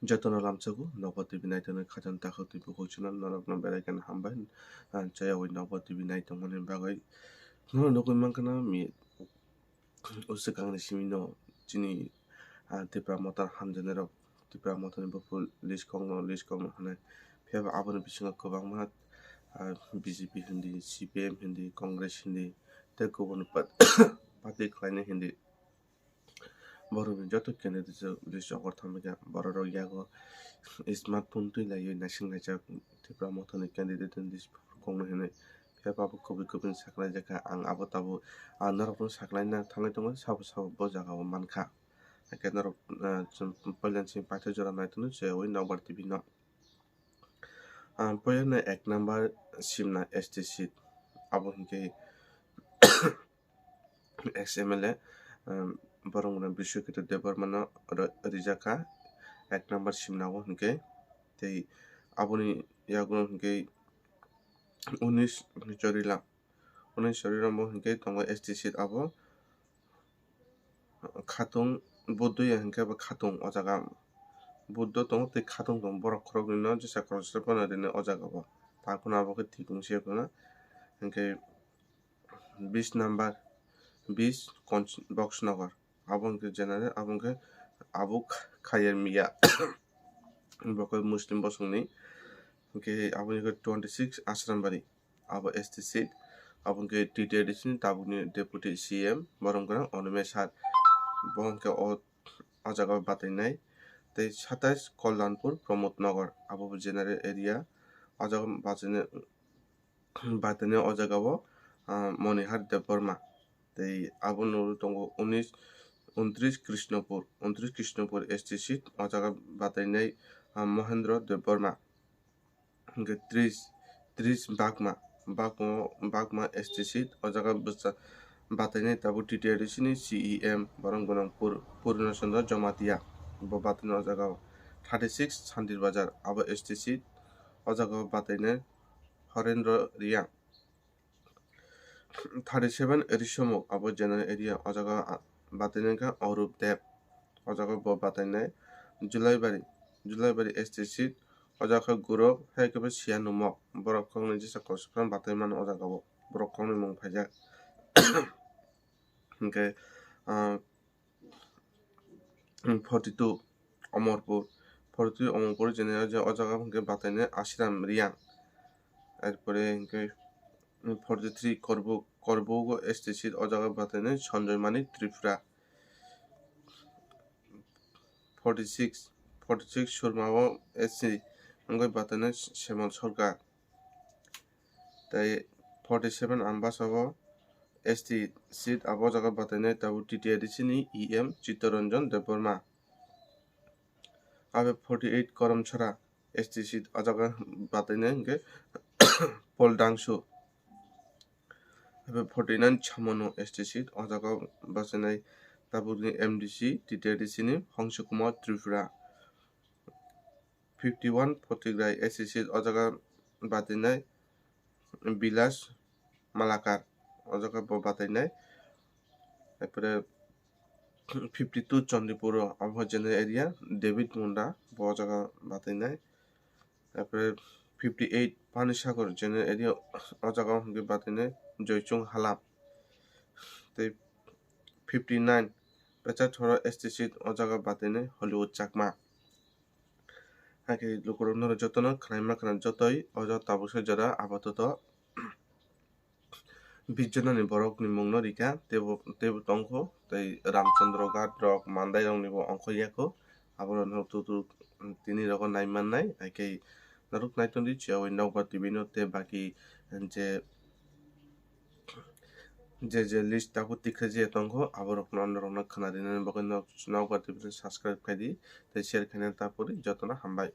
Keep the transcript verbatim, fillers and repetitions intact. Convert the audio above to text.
Jotono lamsogo Nokbar T V naitongnai khajang takhuk twi bukhuk channel norokno belai kheno hambai. Ah, chayawi Nokbar T V naitongmani bagwi. Nono nugwi mankha na mi uswkangni simino chini, ah, Tipra Motha hamjaknairok, Tipra Mothani buphuru list kokno, list kokno hwnwi. Phiya ba aboni bisingo kwbangma, ah, B J P hindi, C P M hindi, Congress hindi, tei kubun pat-, party khlainai hindi. Borokni joto candidate rok list o kothoma khe borok rok yago smartphone twi laiwi naising laijak Tipra Mothani candidate ni list kokno hinwi. Phiya ba bo kubui kubui saklaijak kha, ang abo tabuk, ah, norokno saklaina thangwi tongo, sabo sabo bo jaga o mankha. Hakhe norok, ah, chwng puila chini paithak jora naitongno chayawi Nokbar T V no. Ah, puila no ek number simna S T seat, abo hinkhe ex M L A, um, borok wngkha Biswakito Debbarma no ro-, rijak kha ek number simna o hinkhe. Tei aboni yago hinkhe unis Chorilam, unis Chorilam bo hinkhe tongo S T seat abo. Khatung Buddho ya hinkhe bo khatung o jaga Buddho tongo tei khatung tongo, borok khoroknwi no jesa khoroksa phano rini o jaga o. Takhwna abo khe thik wngse phano hinkhe bis number bis Box Nagar. Abo hinkhe general, abo hinkhe Abu Khayer Miya. Bo khe Muslim bosongni. Hinkhe abo hinkhe twenty six Ashrambari. Abo S T seat. Abo hinkhe T T A D C ni tabukni deputy C M borok wngkha Onime Sar. Bo hinkhe o, o jaga o batainai. Tei satais Kalyanpur Pramod Nagar. Abo bo general area. O jaga o batainai. Batainai o jaga o, ah, Monihar Debbarma. Tei abo no tongo unis, untris Krishnapur, untris Krishnapur S T seat, o jaga batainai, ah, Mohendra Debbarma. Hinkhe tris, tris Bagma, Bagma, Bagma S T seat, o jaga bwsa-, batainai tabuk T T A D C ni C E M, borok gwnang Pur-, Purna Chandra Jamatia, bo batainai o jaga o. Thirty six Santir Bazar, abo S T seat, o jaga o batainai Horendra Reang. Thirty seven Risomuk, abo general area, o jaga, ah, batainai kha Arup Deb, o jaga bo batainai. Julaibari, Julaibari S T seat, o jaga kha Gurok, hai khe bo Siya Numok, borok koknwi jesa kosok phano batai mano o jaga o, borok koknwi mung phaijak. Hinkhe, ah, forty two Omorpur, forty two Omorpur general je o jaga hinkhe batainai Ashiram Reang. Erpore hinkhe forty three Korbuk, Korbugo S T seat o jaga batainai Sanjoy Manik Tripura. Forty six, forty six Surma o S C wngwi batainai Semal Sarkar. Tei forty seven Ambasa o S T seat abo jaga batainai tabuk T T A D C ni E M Chittaranjan Debbarma. Abo forty eight Karamchara S T seat o jaga batainai hinkhe Paul Dangsu. Abo forty nine Chamano S T seat o jaga batainai tabukni M D C T T A D C ni Hongsu Kumar Tripura. Fifty one Photograi S T seat o jaga batainai Bilas Malakar, o jaga bo batainai. Erpore fifty two Chandipur o, abo general area, David Munda, bo o jaga batainai. Erpore fifty eight Panisagar general area, o jaga o hinkhe batainai Joychung Halam. Tei fifty nine Pecharthoro S T seat, o jaga batainai Hollywood Chakma. Hakhe lukurok norok jotono khwnaima khwna jotoi o jaga tabuksa jora apatoto bish jonani borokni mungno rikha, teibo, teibo tongkho, tei Ramchandra Ghat rok, Mandai roknibo ongkho yakho, aborok norok tutu tini rogo naimannai, hakhe norok naitongdi, chayawi Nokbar T V no tei baki je, je, je list tabuk tikha je tongkho, aborokno norokno khwna rinani bagwi nok-, Nokbar T V no subscribe khaidi, tei share khaina ta puri, jotono hambai.